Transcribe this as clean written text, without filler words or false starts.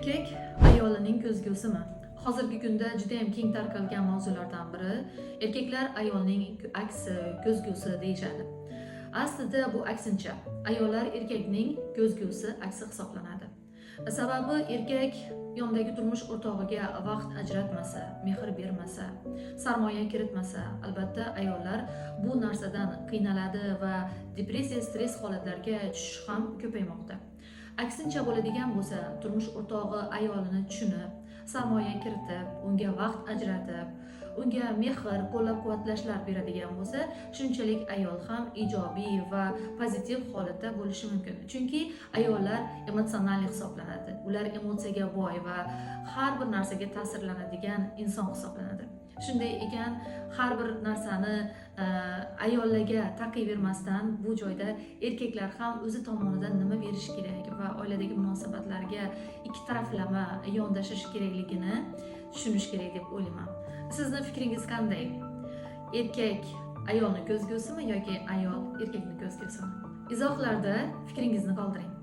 Erkak ayolining ko'zgusimi? Hozirgi kunda juda ham keng tarqalgan mavzulardan biri erkaklar ayolning aksi, ko'zgusi deyishadi. Aslida bu aksincha, ayollar erkakning ko'zgusi, aksi hisoblanadi. Sababi, erkak yonidagi turmush o'rtog'iga vaqt ajratmasa, mehr bermasa, sarmoya kiritmasa, albatta ayollar bu narsadan qiynaladi va depressiya, stress holatlariga tushish ham ko'paymoqda. Aksincha bo'ladigan bo'lsa, turmush o'rtog'i ayolini tushunib, sarmoya kiritib, unga vaqt ajratib, unga mehr, qo'llab quvvatlashlar beradigan bo'lsa, shunchalik ayol ham ijobiy va pozitiv holatda bo'lishi mumkin. Chunki ayollar emotsional hisoblanadi, ular emotsiyaga boy va har bir narsaga ta'sirlanadigan inson hisoblanadi. Shunday ekan, har bir narsani ayollarga taqiyvermasdan, bu joyda erkaklar ham o'zi tomonidan nima berishi kerak va oiladagi munosabatlarga ikki taraflama yondashish kerakligini tushunish kerak deb o'ylayman. Sizni fikringiz qanday? Erkak ayolni ko'zgusimi yoki ayol erkakni ko'zgusimi? Izohlarda fikringizni qoldiring.